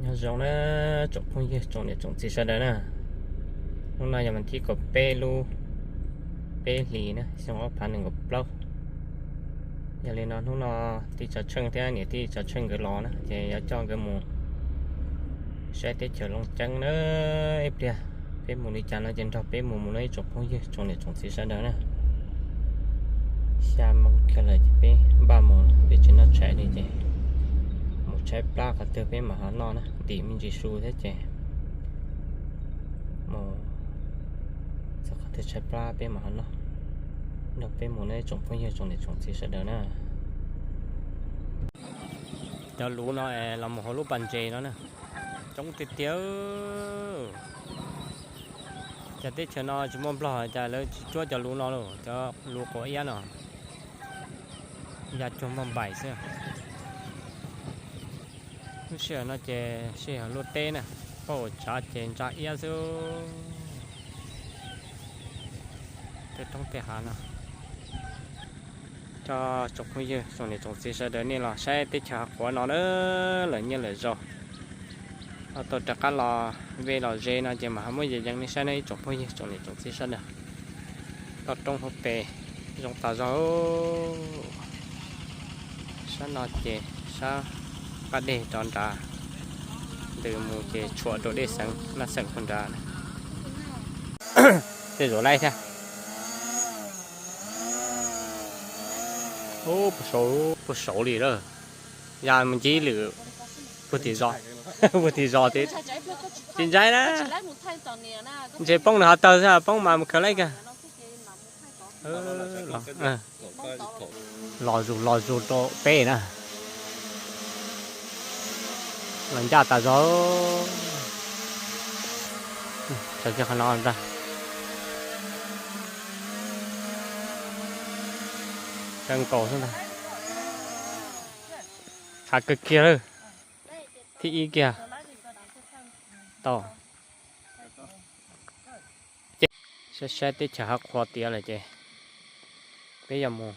Nyob zoo na tsoom phooj ywg tsoom niam tsoom txiv sawv daws na. Hnub no yog vas thib kaum peb lub peb hlis na, xyoo ob phav nees nkaum plaub. Yog li no hnub no tij Tsav Tsheej thiab niam tij Tsav Tsheej nkawd los na ces yuav coj nkawd mus saib teb chaws Looj Ceeb na. Ib pliag peb mus li cas no ces nrog peb mus mus no ib tsoom phooj ywg tsoom niam tsoom txiv sawv daws na. Xya moo kiag lawm ces peb npaj mus, peb tsis noj tshais li ces mus tshaib plab qhov twg peb mam ho noj na, ntim me ntsis su thiab ces mus txog qhov twg tshaib plab peb mam ho noj. Nrog peb mus na ib tsoom phooj ywg tsoom niam tsoom txiv sawv daws na. Cov luv no los mus hauv lub pas ntses no na, coob tiag tiag. Cov teb chaws no tsis muaj nplog cas lawv tsis cuab cov luv no lawm, cov luv quav iab no ya cuag npauj npaim xwb. Lub sij hawm no ces sij hawm luaj teb na, poj uas tsav ces ntsa iab xwb. Tej roob tej hav no, coj tsoom phooj ywg tsoom niam tsoom txiv sawv daws nej los saib teb chaws Hav Qhuav no na, lawm nyiaj lawm zaus. Ho tau rov qab los ve los ze no ces mam ho muab yees yees nej saib na ib tsoom phooj ywg tsoom niam tsoom txiv sawv daws. Toj roob hauv pes zoo tas zog. Sab no ces sab qab deg rov nrad, ntws mus ces tshuam rau dej xeev Naj Xeem puag nrad. Tej zaum laib thiab. Puag saud li lawm. Ya mus ncig lwm puag tim zos, puag tim zos tsis ntshai na. Ntshe poob nws ho tawg xwb, poob mas mus khaws laib kiag. Los zus los zus rau peb na. Los ncaj tas zog. Tsaws kiag qhov no ntag. Tsaws nkaus xwb ntag. Hav kawg kiag lawm. Thib ib kiag. Tau. Saib saib teb chaws Hav Qhuav tiav lawm ces peb yuav mus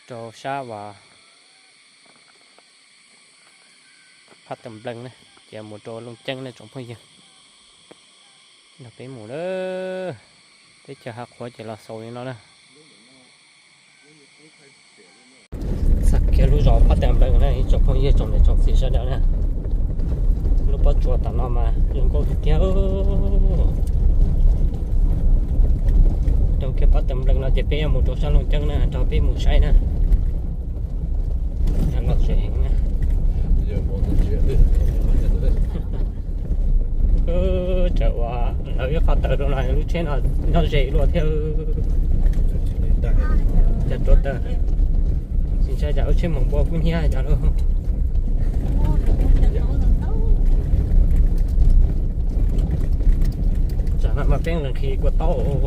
rau sab uas Phab Tawm Nplees na, ces mus rau Looj Ceeb na tsoom phooj ywg. Nrog peb mus na. Teb chaws Hav Qhuav ces los xaus li no na. Txog kiag lub zos Phab Tawm Nplees na ib tsoom phooj ywg tsoom niam tsoom txiv sawv daws na. Lub pob tsuas tom no mas zoo nkauj tiag tiag. Rau kiag Phab Tawm Nplees no ces peb yuav mus rau sab Looj Ceeb na, nrog peb mus saib na. Los tsev heev na. Tsam uas lawv ib qho taws rau no lub tsheb no nyob ze luaj thiab. Cov ruav taws, tsis ntshai tsam lub tsheb moog npua kub hnyiab cov lub. Tsam no mas peb nqhis kua taub.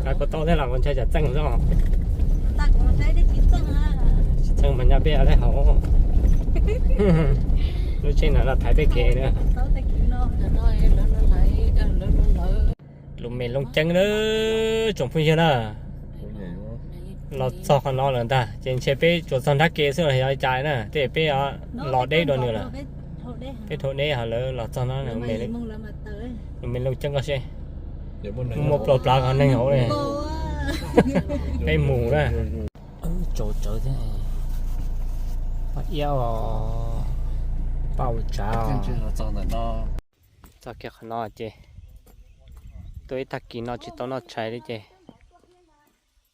Nqa kua taub thiab los kuv ntshai tsam txeej zog. Tsis txeej mas nyaj peb laib haus. Lub tsheb no los thaiv peb kev na. Lus me Looj Ceeb na, tsoom phooj ywg na. Los txog qhov no lawm ntag ces ntshe peb tsuas txog nrab ke xwb los yog li cas na, tej peb los deb dua nws lawm. Peb dhau deb hos lawv los txog no, lus me Looj Ceeb koj seb. Muaj pluas plav qhov neeg hauv li. Peb mus na. Tsaus tsawv thiab. Paj iab os, paj ua tsav. Txog kiag qhov no ces tuaj ib tag kis no tsis tau noj tshais li ces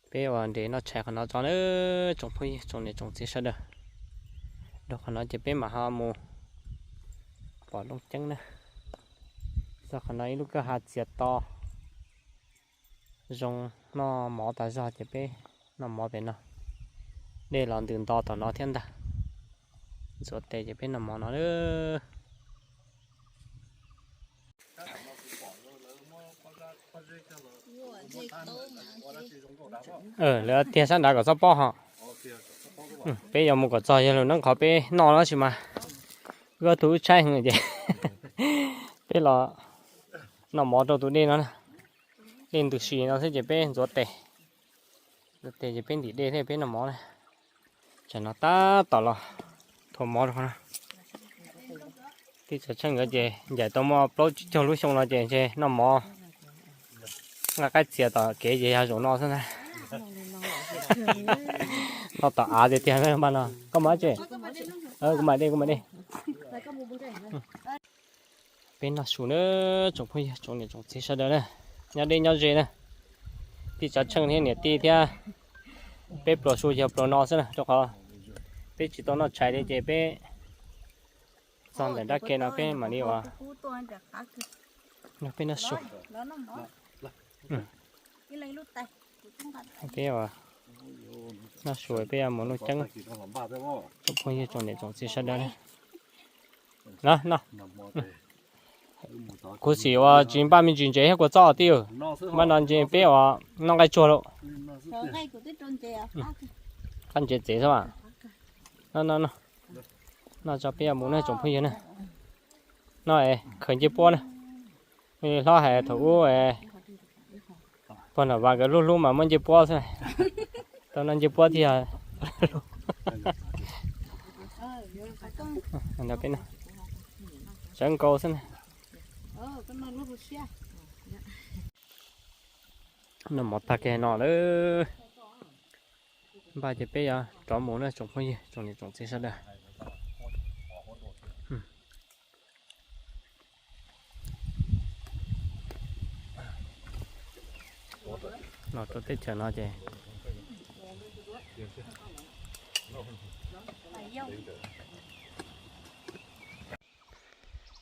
peb ua nres noj tshais qhov no tso na, tsoom phooj ywg tsoom niam tsoom txiv sawv daws. Rau qhov no ces peb mam ho mus pom Looj Ceeb na. Txog qhov no ib lub kwj ha txias to, zoo noj mov tas zog ces peb noj mov pem no. Dej los ntws nto tom no thiab ntag. Ntxuav tes ces peb noj mov no. Lawv tiag sab nrad kom txhob pob ho. Peb yuav mus kom txog yawg laus Neeb qhov peb noj no tsis mas. Wb ob tug wb tshaib heev ces peb los noj mov rau tus dej no na. Dej ntws si no xwb ces peb ntxuav tes, ntxuav tes ces peb ntim dej thiab peb noj mov na. Tsam no tab tom los Thaum mov rau qhov no, tij Tsav Tsheej nkawd ces ncaim tau muaj plaub tsib caug lub xyoo no ces ntshe noj mov nqa qaib txias tom kev ces yog zaum no xwb ntag. Noj tom av tiag tiag npaj no. Koj mov tsi? Kuv mam de, kuv mam de. Peb noj su na, tsoom phooj ywg tsoom niam tsoom txiv sawv daws na, nyob deb nyob ze na. Tij Tsav Tsheej thiab niam tij thiab peb pluas su yog pluas no xwb na, rau qhov peb tsis tau noj tshais li ces peb txog ntawm nrab ke no peb mam li ua, peb noj su. Peb ua noj su peb yuav mus Looj Ceeb, tsoom phooj ywg tsoom niam tsoom txiv sawv daws na. No, no. Kuv xav ua tsis npaj me ntsis ntses thiab kua txob tij. Npaj no ntses peb ua noj nqaij tsuag lauj. Qab ntses txev xwb as. No, no, no. Noj tso peb yuav mus na tsoom phooj ywg na. No es khaws ncej puab na. Hlob hais thaum ub pog Nom Vas nkawd hlub hlub mas muab ncej puab xwb. Tau noj ncej puab thiab. Sawv nkaus xwb na. Noj mov tag kiag no lawm, npaj ces peb yuav rov mus na tsoom phooj ywg tsoom niam tsoom txiv sawv daws. Los rau teb chaws no ces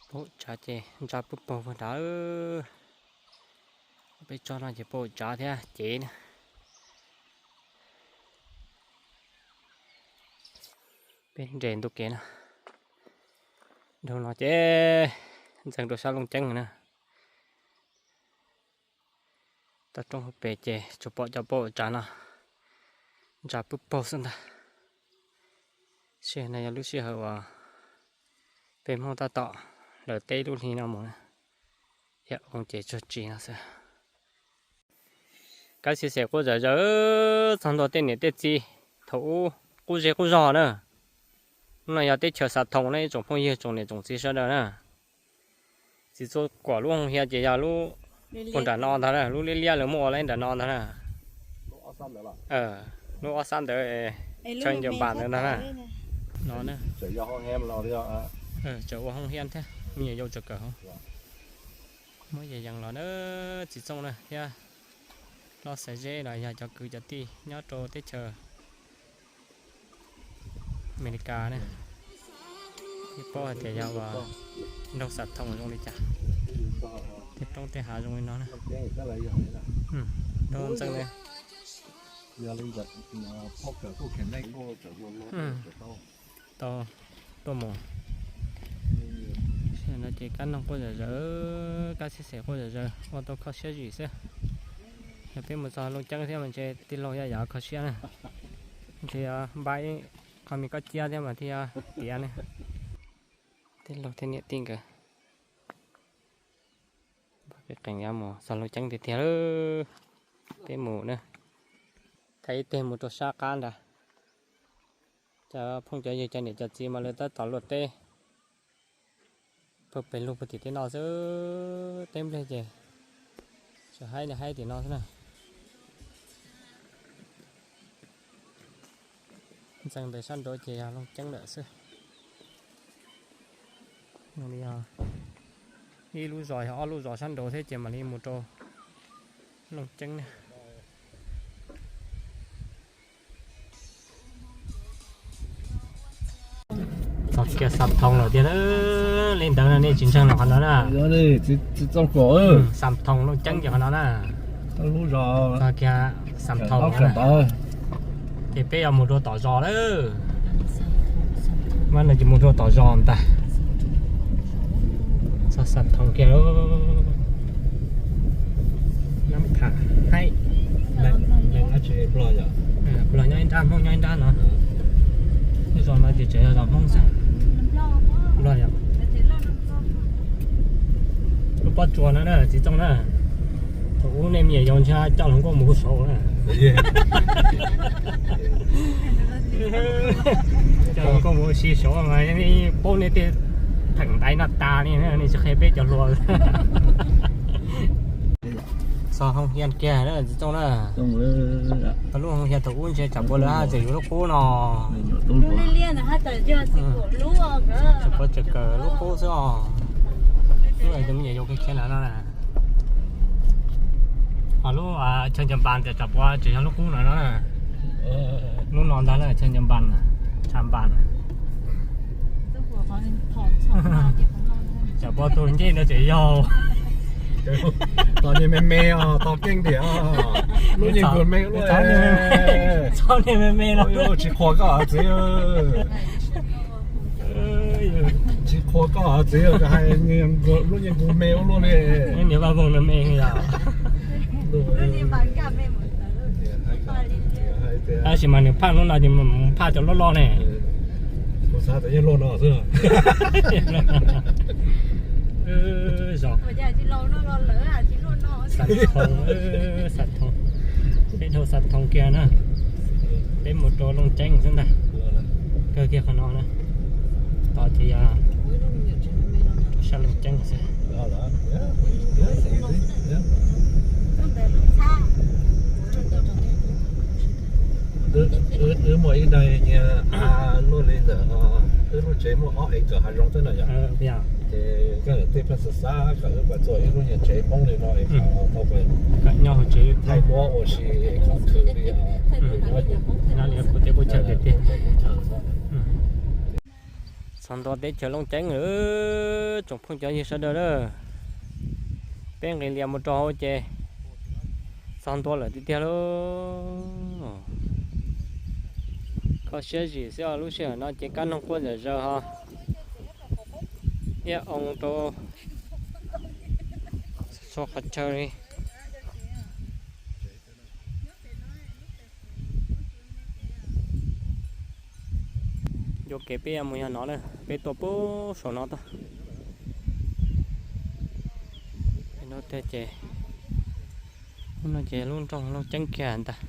peb tsav ces ntsa pub paug puag nrad. Peb tsob no ces peb tsav thiab cev na. Peb nres ntu kev no, dhau no ces ntxeev rau sab Looj Ceeb na. Toj roob hauv pes ces tsuas pom cov pab tsav no ntsa pub paug xwb ntag. Sij hawm no yog lub sij hawm uas peb Hmoob tab tom hlawv teb lub hli no mus na, yog oo ces tsuag tsi no xwb. Kab xib xem quaj zom zaws txog ntua tej niam tej txiv thaum ub qub zej qub zog na. Hnub no yog teb chaws Xa Thoos na ib tsoom phooj ywg tsoom niam tsoom txiv sawv daws na. Txiv Txuj Kuam lub hoo hias ces yog lub puag nram no ntag na, lub liab liab lawv muab ua li nram no ntag na. Lub ob sab ntawd, chaw ncaws npas ntawd ntag na. No tseem ua hoo hias thiab me nyuam yaus tseem kawm hauv. Muab yees yees los na, txiv Txooj na thiab hlob Xaiv Zeb los yog cov kwv cov tij nyob rau teb chaws Amelikas na, yeej paub hais tias yog uas nroog Xa Thoos zoo li cas, tej roob tej hav zoo li no na. Nroog ntxeev li. Tau tuaj mus. No ces kab noog quaj zom zaws, kab xib xem quaj zom zaws, ua tau kho siab zim xwb. Yog peb mus txog Looj Ceeb thiab mas ntshe tij laug yog yam kho siab na. Ntshe yog npaj ib qho me koj ciab thiab mas thiaj yog tiav ne. Tij laug thiab niam tij nkawd, peb qees yuav mus txog Looj Ceeb tiag tiag lawm. Peb mus na, thaij ib teg mus rau sab qab nrad. Cov phooj cov ywg cov niam cov txiv mas lawv tab tom luaj teb pag pem lug puag tim tej no xwb, teb nplej ces tseem haib li haib tim no xwb na. Ntxeev ntawm sab nraud ces yog Looj Ceeb lawm xwb. Ib lub zos yog ob lub zos sab nraud thiab ces mam li mus rau Looj Ceeb na. Txog kiag Xa Thoos lawm tiag, li ntawd no nej tsis ntseeg los qhov no na. Xa Thoos Looj Ceeb ces qhov no na. Txog kiag Xa Thoos ces peb yuav mus rau tom zos lawm. Mas no ces mus rau tom zos ntag. Txog Xa Thoos kiag lawm. Nab tham haib. Nplog nyob ib nrab, Hmoob nyob ib nrab no. Lub zos no ces tseem yog zos Hmoob xwb. Nplog yom. Lub pob tsuas no na txiv Txooj na. Thaum ub nej me nyuam yaus ntshe coj hluas nkauj mus hu saud na. Cov koj mus ua si saud mas yeej paub nej tej theem ntaiv no tas li, nej tsis qhia peb cov hluas. Txog hoo hias kiag na txiv Txooj na. Lub hoo hias thaum ub ntshe tsam puas lawv haj tseem yuav lub qub no. Tsam puas tseem kawm lub qub xwb os. Lub es tus me nyuam yaus khiav khiav na no na. Ho lub chaw ncaws npas tias tsam puas tseem yog lub qub no no na. Lub no ntag na, chaw ncaws npas, tshav npas na. Tsam puas tus ncej ntawd tseem yog. Tos niag me me os, tos keej tiag. Lub nyeej kuv me luaj. Txhob niag me me no. Tsis qhuas koj txiv. Tsis qhuas koj txiv, hais lub nyeej kuv me ua luaj li. Niag vaj voog no me yom. Tab sis mas nws phaj lub no ces mus phaj cov loj loj ne. Kuv xav tias yeej loj no xwb. Zos Xav Thoo, Xav Thoo, peb dhau Xav Thoo kiag na, peb mus rau Looj Ceeb xwb ntag. Kawg kiag qhov no na, tod ces yog sab Looj Ceeb xwb. Wb muaj ib daim nyias luaj li ntawm wb lub tsev muaj ob acre hav zoov xwb no yom. Ces koj tej pheej xav xav kom wb puas txua ib lub nyuag tsev poob li no es kom tau nyob hauv tsev thaij duab ua si es kom khwv li. Nyob li kuv tej qub chaw tiag tiag. Txog ntua teb chaws Looj Ceeb lawm tsoom phooj cov ywg sawv daws na. Peb nqis lias mus rau hauv ces txog ntua lawm tiag tiag lauj. Kho siab zim xwb os, lub sij hawm no ces kab noog quaj zom zaws ho iab oo rau txhua qhov chaw li. Yuam kev peb yuav mus yog no na, peb tuaj pub saum no tag. No tiag ces, no ces lub nroog Looj Ceeb kiag ntag.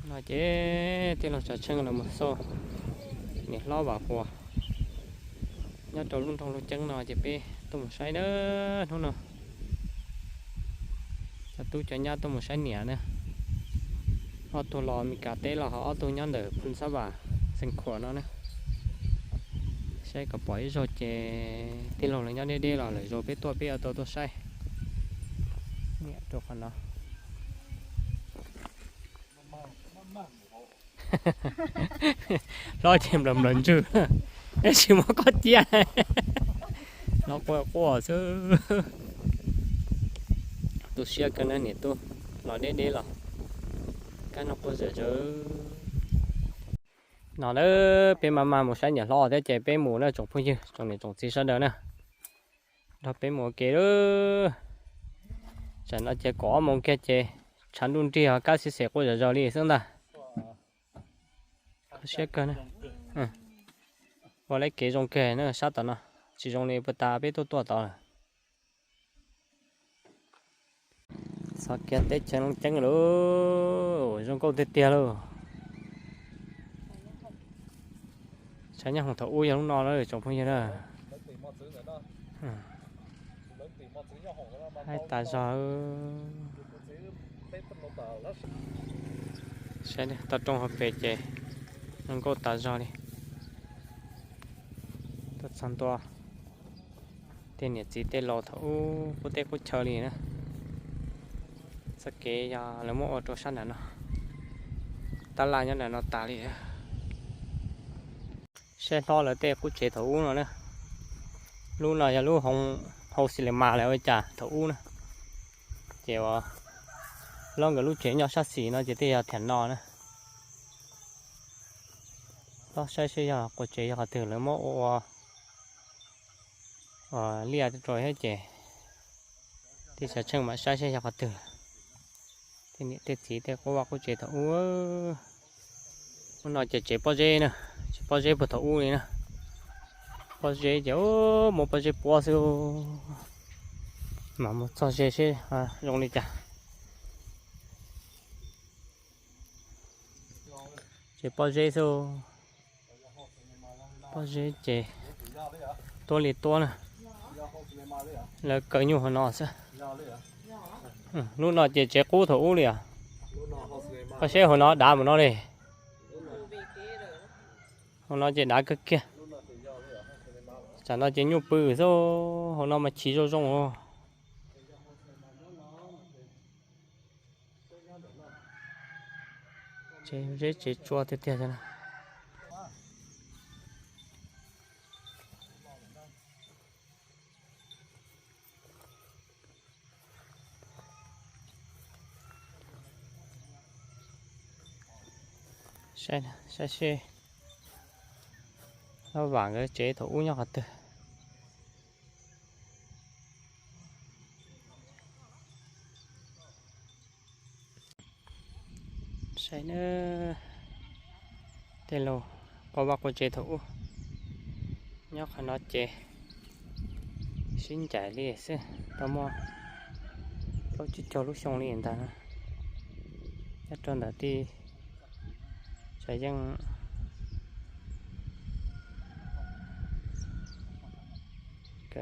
No ces tij laug Tsav Tsheej los mus xauj niam hlob Vam Huas nyob rau lub nroog Looj Ceeb no ces peb tuaj mus saib na. Hnub no cov tub cov nyab tuaj mus saib niam na. Ob tug los Meskas teb los ho ob tug nyob ntawm Phu Xab Vam, Xeev Khuam no na. Saib kom pom ib zaug ces tij laug lawv nyob deb deb los lwm zaus peb tuaj peb yuav tau tuaj saib. Niam rau qhov no. Hlob ces nplawm nplawm ntswg, tab sis muab koj ciaj. Hlob quaj quaj xwb. Tu siab kawg na niam tub, los deb deb los kab noog quaj zom zaws. No na, peb maj mam mus saib niam hlob thiab ces peb mus na tsoom phooj ywg tsoom niam tsoom txiv sawv daws na. Nrog peb mus ua ke lawm. Tsam no ces kaum ob moos kiag ces tshav nruj nrig os, kab xib xem quaj zom zaws li xwb ntag. Kho siab kawg na. Ua lawv kev zoo kawg na sab tom no, tsis zoo li puag ta peb tuaj tuaj tod lawm. Txog kiag teb chaws Looj Ceeb lauj, zoo nkauj tiag tiag lauj. Saib nyob hoom thaum ub yog lub no lawm tsoom phooj ywg na. Haib tas zog. Saib toj roob hauv pes ces zoo nkauj tas zog li. Tuaj txog ntua tej niam txiv tej laus thaum ub qub teb qub chaw li na. Txoj kev yog lawv muab ua rau sab nram no, tab laj nyob nram no tas li. Saib hlob lawv tej qub tsev thaum ub no na. Lub no yog lub hauv xis li mas lawv ua cas thaum ub na. Ces uas hlob nkawd lub tsev nyob sab xis no ces tej yog thiam no na. Hlob saib seb yog quas tsev yog qhov twg lawv muab ua liaj rau thiab ces tej xav tsheej mam saib seb yog qhov twg. Tej niam tej txiv tej qub vaj qub tsev thaum ub. Ub no ces tsev pob zeb na, tsev pob zeb puag thaum ub li na. Pob zeb ces muab pob zeb puab xwb. Mas mus txog ze seb zoo li cas. Ces pob zeb xwb, pob zeb ces tuab li tuab na. Lawv kaw nyuj hauv no xwb. Lub no ces tsev qub thaum ub li os. Koj seb hauv no dav mus no li. Hauv no ces dav kawg kiag. Tsam no ces nyuj pw xwb, hauv no mas chiv zoo zoo. Tsev zeb tsev tsua tiag tiag. Saib seb Hlob Vam nkawd tsev thaum ub nyob qhov twg. Saib na, tej laug quaj vaj quaj tsev thaum ub nyob qhov no ces sib ncaim li xwb, tau muaj plaub tsib caug lub xyoo li ntag. Nyob rau ntawm tij Tshav Yeej,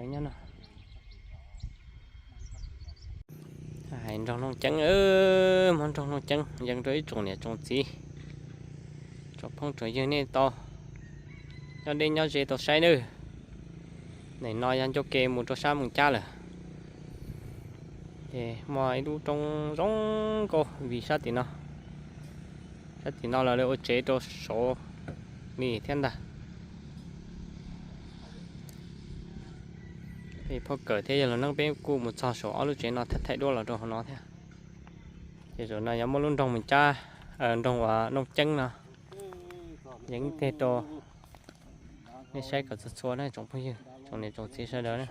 nyob no. Hais nroog Looj Ceeb, muab nroog Looj Ceeb yees rau ib tsoom niam tsoom txiv, tsoom phooj tsoom ywg nej tau nyob deb nyob ze tau saib nawb. Nim no yog ncauj ke mus rau sab Moos Cab lawm. Ces muaj ib lub roob zoo nkauj vim sab tim no, sab tim no los lawv ua tsev rau saud li thiab ntag. Phauj Kawm thiab yawg Laus Neeb peb kuj mus txog saum ob lub tsev no thaij thaij duab los rau hauv no thiab. Ces zaum no yuav muab lub nroog Moos Cab, nroog uas Looj Ceeb no yees teg rau nej saib kom txhua txhua na tsoom phooj ywg tsoom niam tsoom txiv sawv daws na.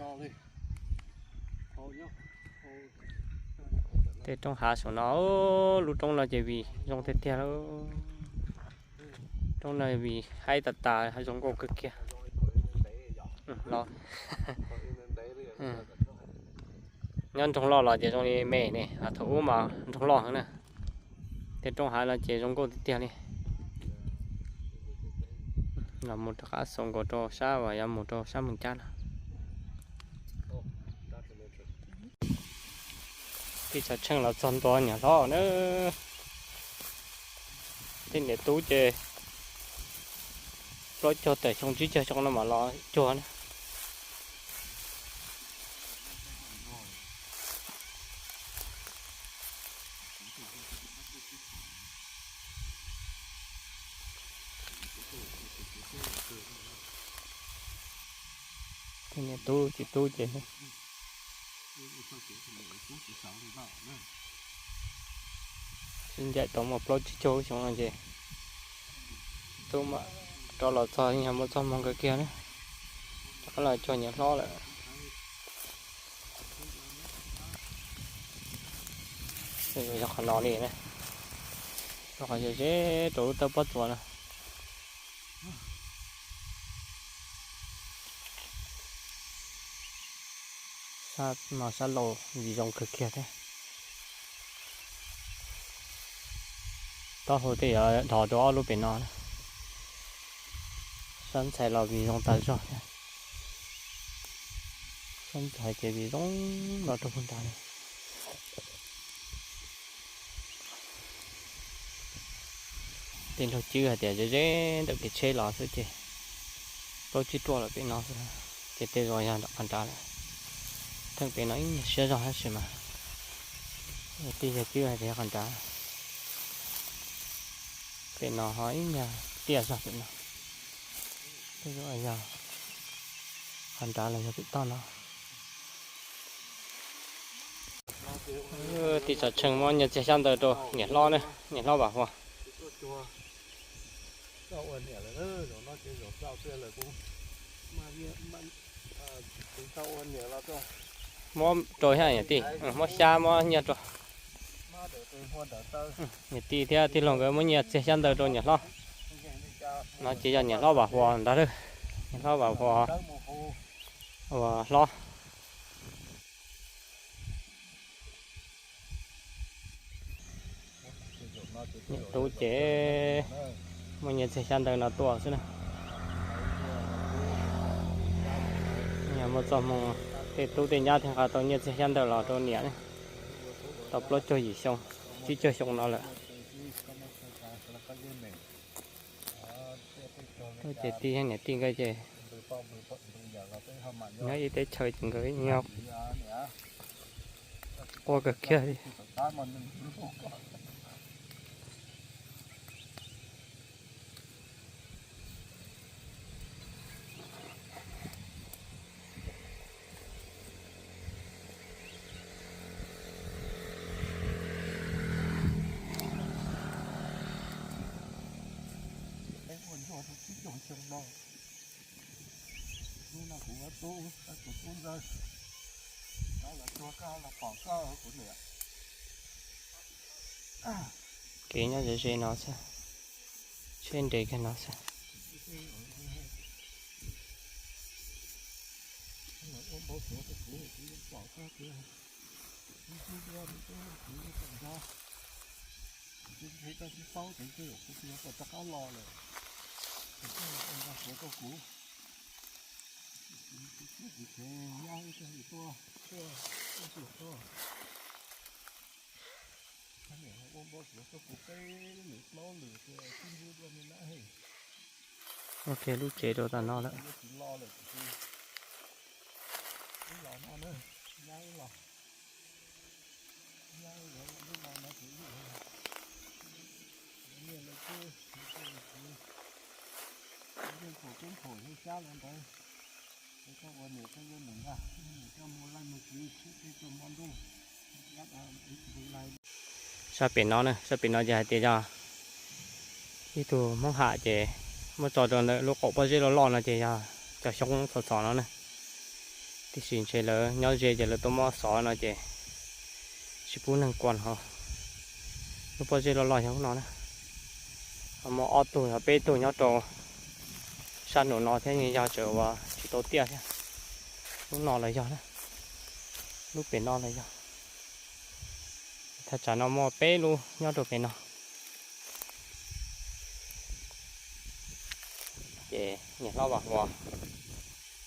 Tej roob hav saum no, lub roob no ces vim zoo tiag tiag lauj. Roob no vim haib tas tas zoo nkauj kawg kiag. Los, nyob nroog loj los ces zoo li me ne, thaum ub mas nroog loj heev na. Tej roob hav no ces zoo nkauj tiag tiag li. Los mus rov qab xaus nkaus rau sab uas yuav mus rau sab Moos Cab no. Tij Tshav Tsheej los txog ntua niam hlob na. Tej niam tub ces plaub caug tawm xyoo tsib caug xyoo no mas los cuag na. Tej niam tub txiv tub ces sib ncaim tau muaj plaub tsib caug xyoo no ces tub mam rov los txog yog muaj txoj hmoo kawg kiag na. Rov qab los cuag niam hlob lawm. Yog qhov no li na, rau qhov ze ze rau lub tawb pob tsuas no. Sab no sab laug vim zoo kawg kiag thiab. Taub hau tej yuav dhos rau ob lub pem no. Sab ntxhais los vim zoo tas zog thiab. Sab ntxhais ces vim zoo los rau puag nrad li. Tej nraug cwb hais tias ze ze ntawm kev tsheb los xwb ces plaub tsib ruaj lawm pem no xwb, ces tej zaum yog nram qhov nrad lawm. Theej pem no ib nyuag siab zog tab sis mas tej yawg cwb hais tias yog qhov nrad. Pem no ho ib nyuag tiaj zog pem no. Tej zaum yog qhov nrad los yog pem toj no. Tij Tshav Tsheej muab nyiaj txiag xyab ntawv rau niam hlob na, niam hlob Vam Huas. Muab rau thiab niam tij, muab xyab muab nyiaj rau. Niam tij thiab tij laug nkawd muab nyiaj txiag xyab ntawv rau niam hlob. No ces yog niam hlob Vam Huas ntag lauj, niam hlob Vam Huas uas hlob. Niam tub ces muaj nyiaj txiag xyab ntawv no tuaj xwb na. Yog muaj txoj hmoo tej tub tej nyab thiaj nqa tau nyiaj txiag xyab ntawv los rau niam ne. Tau plaub caug yim xyoo, tsib caug xyoo no lawm. Tub ces tij yeej niam tij nkawd ces nyob ib teb chaws ces nkawd yeej quaj kawg kiag li. Ua ntsuag rau tsib caug xyoo no, hnub no kuv ua tub, tus tub ntxawg, no los tuag koj los pom koj kuv niam. Kev nyob ze ze no xwb, tsheb nres kiag no xwb. Ua npau suav rau kuv, kuv yeej pom koj tias ib hnub ntuj kuv yeej pom nrog, kuv tsis ntshe koj tsis paub ces kuv yuav kom rov qab los lawm, ces koj ua npau suav rau kuv. Kuv tsev nyab ib tug tuaj, tuaj, tuaj, tuaj, ua npau suav rau kuv peb lwm plaub lwm tias sib ntsib dua me nab he. Ua kiag lub tsev rau tom no lawm. Wb los no na, nyab wb los, nyab wb los no ces wb niaj lawv twb, yeej pom tub nthaum yeej xyab los ntawd, es koj ua niam koj yuav nws ntag, koj mus laij mus txiv thiab tej tug hmo ntuj. Sab pem no na, sab pem no ces hais tias yog ib tug Hmoob Ham ces muab tso rau ntawm lub qaum pob zeb loj loj no ces yog cov xyoob txhos txhos no na. Tiam sis ntshe lawv nyob ze ces lawv tuaj muab xov no ces tsis pub neeg kua no. Lub pob zeb loj loj yog lub no na. Ho muaj ob tug yog peb tug nyob rau sab nraum no thiab, yog tseem ua tsis tau tiaj thiab. Lub no los yog na, lub pem no los yog. Thaj tsam no muaj peb lub nyob rau pem no. Ces niam hlob Vam Huas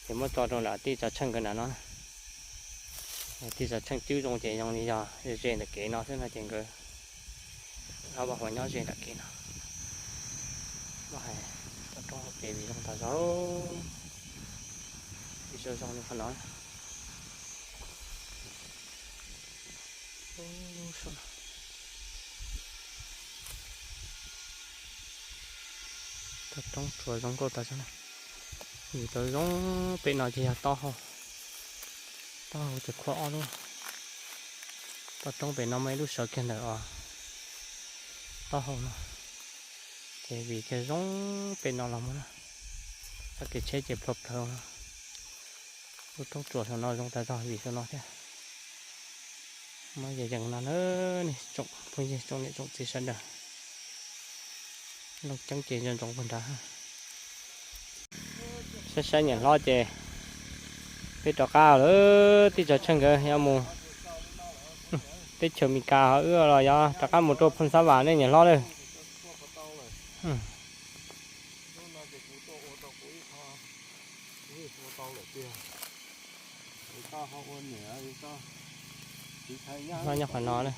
ces muab tso rau nram tij Tsav Tsheej nkawd nram no. Tij Tsav Tsheej cwb zoo ces zoo li yog ze ze ntawm kev no xwb no ces nkawd, hlob Vam Huas nyob ze nram kev no. Muab hais toj roob hauv kev vim zoo tas zog, vim zoo zoo li qhov no. Toj roob tsuas zoo nkauj tas zog na. Vim tau zoo pem no ces yog taub hau, taub hau ces khuam ob lub. Toj roob pem no muaj ib lub sawv kiag ntawm os, taub hau no. Ces vim kiag zoo pem no los muaj na, txoj kev tsheb ces plhuav plawv. Lub roob tsuas saum no zoo tas zog vim saum no thiab. Muab yees yees no na, nej tsoom phooj ywg tsoom niam tsoom txiv sawv daws, Looj Ceeb ces ntsoov puag nrad. Saib saib niam hlob ces peb rov qab lawm, tij Tsav Tsheej nkawd yuav mus teb chaws Amelikas, ho wb los yog rov qab mus rau Phoo Xab Vam ne niam hlob lawm. Nyob qhov no na.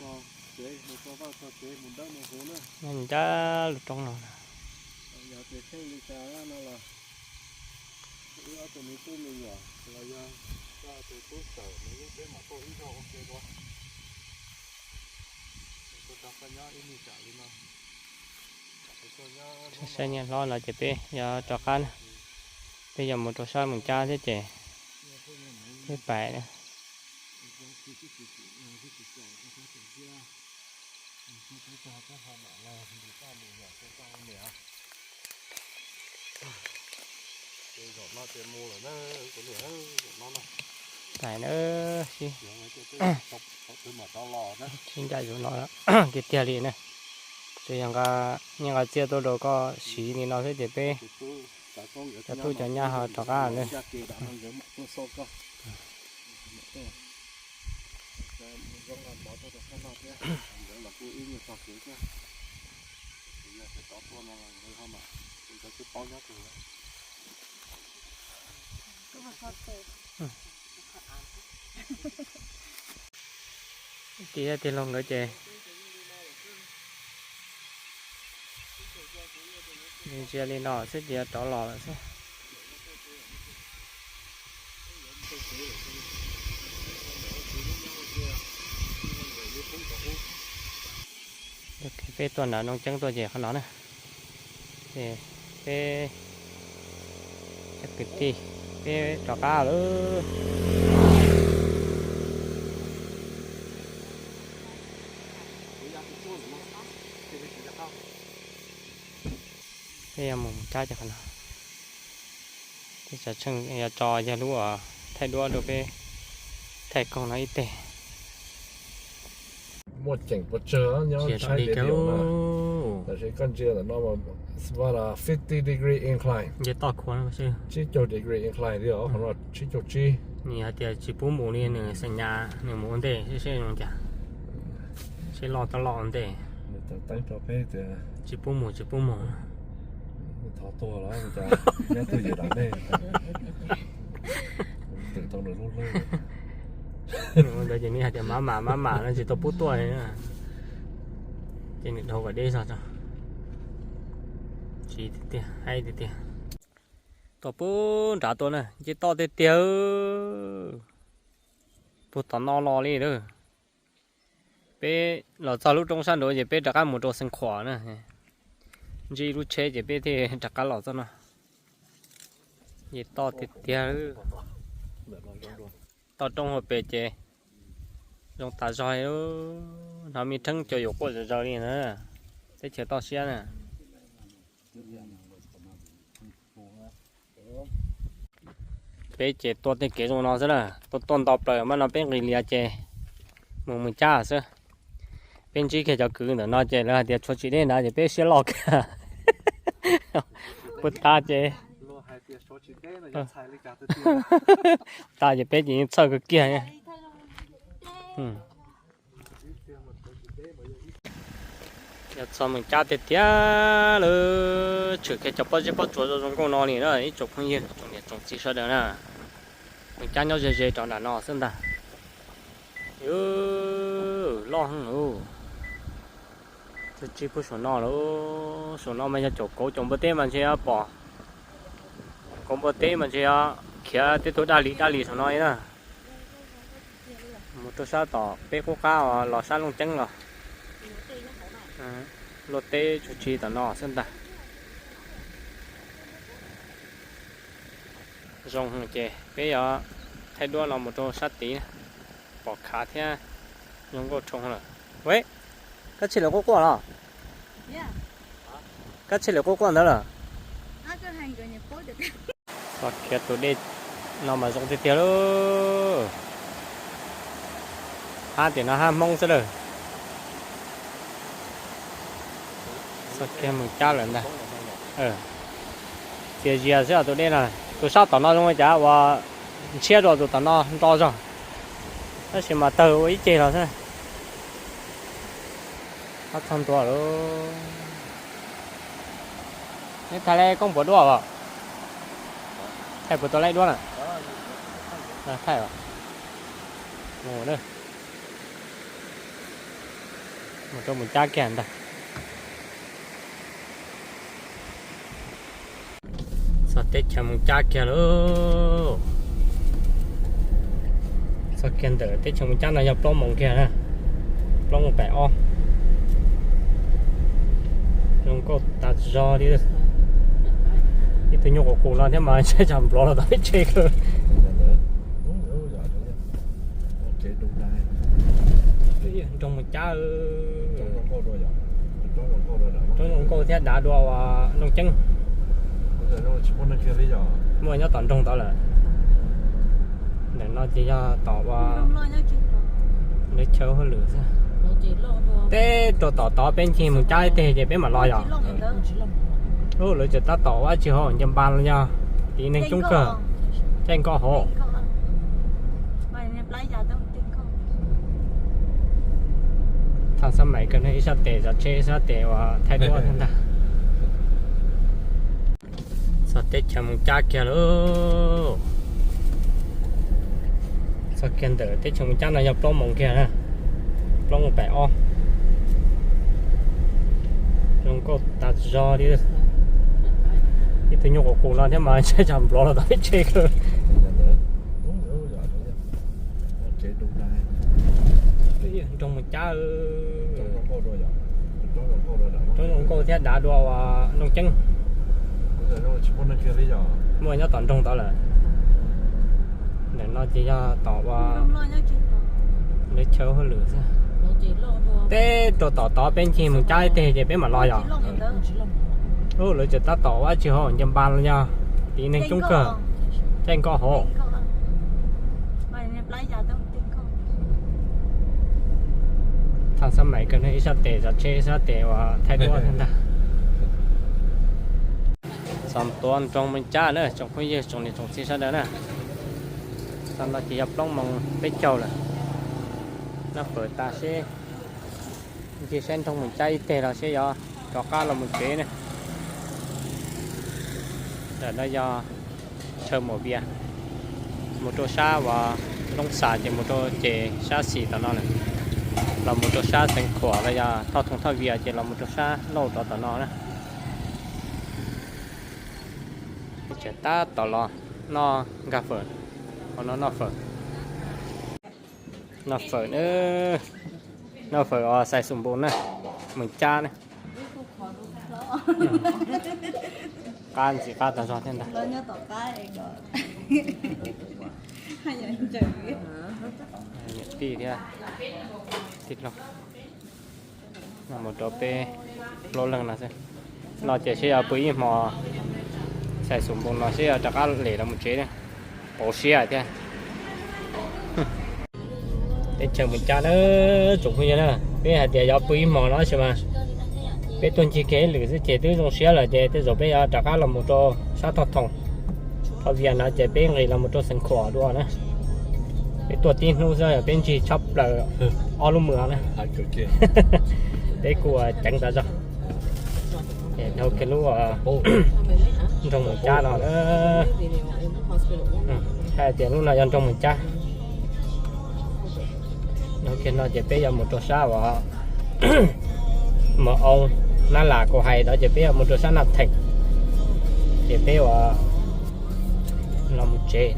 Nyob ncaj lub roob no. Saib niam hlob no ces peb yuav rov qab na. Peb yuav mus rau sab Moos Cab thiab ces peb pais na. Pais na, sib ncaim zaum no tiag tiag li na. Tsuas yog nqa nyiaj nqa txiaj tuaj rau koj siv li no xwb ces peb cov tub cov nyab ho rov qab na. Tig tiag los nkawd ces ntsia li no xwb ces yuav rov los lawm xwb. Peb tuaj nram Noo Ceeb tuaj ces qhov no na. Ces peb cov kwv tij peb rov qab lawm. Peb yuav mus cab cov qhov no. Tej tsav tsheej yuav tso yog lub thaij duab rau peb thaij koog no ib teg. Muaj ceem puas tsawg nyob Thaib tias li no. Tab sis koj ntsia ntawm no mas fifty degree incline, tsib caug degree incline thiab, qhov no tsib caug tsib. Nws hais tias tsis pub mus li, nws xeem nyas nws mus ua ntej seb seb zoo cas, seb loj tab loj ua ntej. Tsis pub mus, tsis pub mus. Thov tuag los cas nyob twj ywm dam nej. Twm tau nws lub hlwb. Ntawd ces nws hais tias mab mam mab mam no tsis tau pub tuaj li na. Ces nws dhau kom deb zog tso. Tsis tiag tiag, haib tiag tiag. Tuaj puag nrad tuaj na, nce toj tiag tiag. Puag tom no los li lawm. Peb los txog lub roob sab nraud ces peb rov qab mus rau Xeev Khuam na. Ntsib lub tsheb ces peb thiaj rov qab los txog no. Nce toj tiag tiag. Toj roob hauv pes ces zoo tas zog li. Hnov me rheeb cua yuam quaj zom zaws li na. Teb chaws toj siab na. Peb ces tua tej kev zoo no xwb na, tua tuaj nto plaws mas no peb nqis lias ces mus mus cab xwb. Peb ntsib kiag cov kwv ntawm no ces lawv hais tias tshuav tsis deb ntawd ces peb siab loj kiag. Puag ta ces, ta ces peb ces yeej txhawj kawg kiag. Yog txog mus cab tiag tiag lawm, tshwm kiag cov pob zeb pob tsuas zoo zoo nkauj no li na ib tsoom phooj ywg tsoom niam tsoom txiv sawv daws na. Mus cab nyob ze ze rau nram no xwb ntag. Loj heev. Tsuas tsis pub saum no lawm, saum no mas yog caum kauv caum npua teb mas ntshe yuav pom. Kauv npua teb mas ntshe yuav khiav tej tug daj li daj li saum no li na. Mus rau sab tom peb qub qab los sab Looj Ceeb los. Luaj teb tsuas tsis tom no xwb ntag. Zoo ces peb yuav thaij duab no mus rau sab tid, pom khav thiab zoo nkauj dhau lawm. Koj tsheb lawv quaj quaj los? Koj tsheb lawv quaj quaj ntawd lawm? Txog kiag tus dej no mas zoo tiag tiag lauj. Hab tias no hab Hmoob xwb lawm. Txog kiag mus cab lawm ntag. Txias zias xwb tus dej no. Tus sab tom no zoo li cas uas ntshiab dua tus tom no nto zog, tab sis mas tawg ua ib ceg los xwb. Ob txog ntua lawm. Neb thaij leb koob puas duab os? Thaij puas tau leb duab na? Thaij os. Mus rau mus cab kiag ntag. Txog teb chaws mus cab kiag lauj. Txog kiag ntawm teb chaws mus cab no yog plaub moos kiag na, plaub moos pem ob. Zoo nkauj tas zog li. Ib tug nyuj qus qus no thiab mas ntshe tsam nplov los tom peb tsheb kawg. Nroog mus cab, roob zoo nkauj thiab dav dua uas Looj Ceeb. Muaj nyob tom nroog tod lawm. Ntawm no ces yog tom uas lawv chaw hauj lwm xwb. Teb rau tom tod peb ncig mus cab ib teg ces peb mam los yom. Lawv tseem tab tom ua dab tsi hauv nce npas los yog tiv neeg coob kawg, caij nkoj hauv. Thaum xab maim kawg ne ib sab tes zov tsheb ib sab tes uas thaij duab thiab ntag. Txog teb chaws Moos Cab kiag lauj. Txog kiag ntawm teb chaws Moos Cab no yog plaub moos kiag na, plaub moos pem ob. Zoo nkauj tas zog li. Ib tug nyuj qus qus no thiab mas ntshai tsam nplov los tom peb tsev kawg. Nroog Moos Cab, roob zoo nkauj thiab dav dua uas Nroog Ceeb. Muaj nyob tom nroog tod lawm. Ntawm no ces yog tom uas lawv chaw hauj lwm xwb. Peb rau tom tod peb ncig Moos Cab ib teg ces peb mam los yom. Lub lawv tseem tab tom ua dab tsi hauv nce npas los yog, tiv neeg coob kawg, caij nkoj hauv. Txog xab maim kawg, ib sab tes zov tsheb, ib sab tes uas thaij duab thiab ntag. Txog ntua nroog Moos Cab na tsoom phooj ywg tsoom niam tsoom txiv sawv daws na. Txog no ces yog plaub moos peb caug lawm. Noj fawm tas seb, ncig saib nroog Moos Cab ib teg los seb yuav rov qab los mus tsev na. Ntawm no yog chaw mus vias, mus rau sab uas Loob Xas ces mus rau ces sab xis tom no lawm, los mus rau sab Xeev Khuam los yog Thoj Thoom Thoj Vias ces los mus rau sab Lauj rov tom no na. Tseem tab tom los noj nkag fawm, hauv no noj fawm. Noj fawm na, noj fawm os xais xus npus na, Moos Cab na. Qab ntxim qab tag zog thiab ntag. Niam tij thiab tij laug, no mus rau peb plaub leeg no xwb. No ces seb yuav pw ib hmo, xais xus npus no seb yuav rov qab lem los mus tsev, pauv siab thiab. Teb chaws Moos Cab na, tsoom phooj ywg na, peb hais tias yuav pw ib hmo no tab sis mas peb tuaj ncig kiag ib lwm xwb ces twb zoo siab lawm ces tej zaum peb yuav rov qab los mus rau sab Thoj Thoom, Thoj Vias no ces peb nqis los mus rau Xeev Khuam dua na. Peb tuaj tib hnub xwb peb ncig tshaj plaws ob lub mws na. Peb kuj ceev tas zog. Dhau kiag lub nroog Moos Cab no, hais tias lub no yog nroog Moos Cab. Dhau kiag no ces peb yuav mus rau sab uas Mos Oo, Nab Las kuv hais tod ces peb yuav mus rau sab Naj Theem, ces peb uas los mus tsev.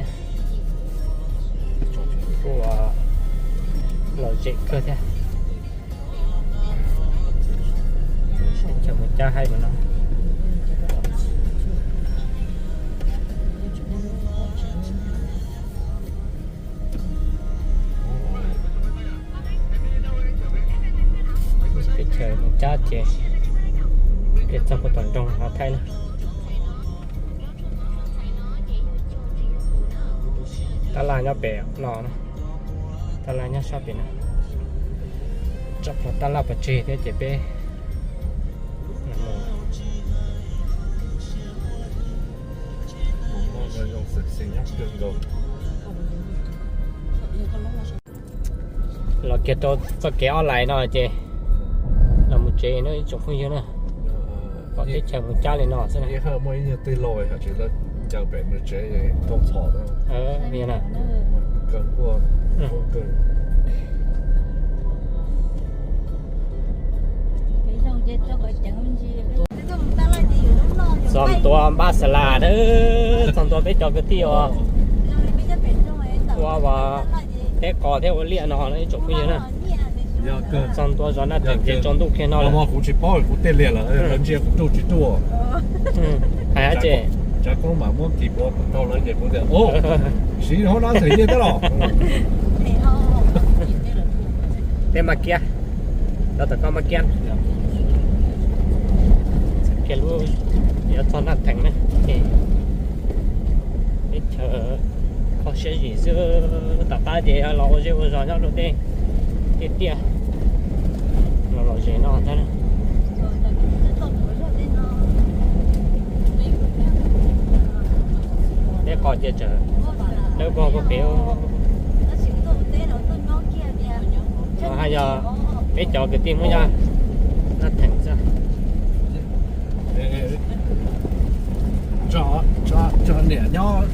Kuj lom zem kawg thiab. Teb chaws Moos Cab haib no. Teb chaws Moos Cab ces, ces txog puag tom nroog hov thaij na. Tab laj nyob pem no, tab laj nyob sab pem no. Tso plhuav tab laj pov tseg thiab ces peb los kiag rau txoj kev ob lais no ces los mus tsev no ib tsoom phooj ywg na. Pom teb chaws Moos Cab li no xwb na. Txog ntua Npab Xas Las na, txog ntua peb cov kwv tij uas ua, ua teb qos thiab ua liaj no ib tsoom phooj ywg na. Txog ntua zos Naj Theem ces tsaus ntuj kiag no lawm. Kuv tsis paub kuv tej liaj lawm, ntsia kuv ruaj tsis ruaj. Hais ces Tsav Koob mam muab kis pua rau lawv ces kuv tias, siv hauv Naj Theem tej los. Peb Mab Kiab, rau tom koj Mab Kiab. Kiag lub yuav txog Naj Theem na, ces teb chaws kho siab zim xwb, tom qab ces los ua zej ua zos nyob rau tej tiaj tiaj, los lom zem no thiab. Tej qos ces tseem dawb vog puag pem. No haj yog peb cov kwv tij Hmoob nyob Naj Theem xwb. Tso niam nyob.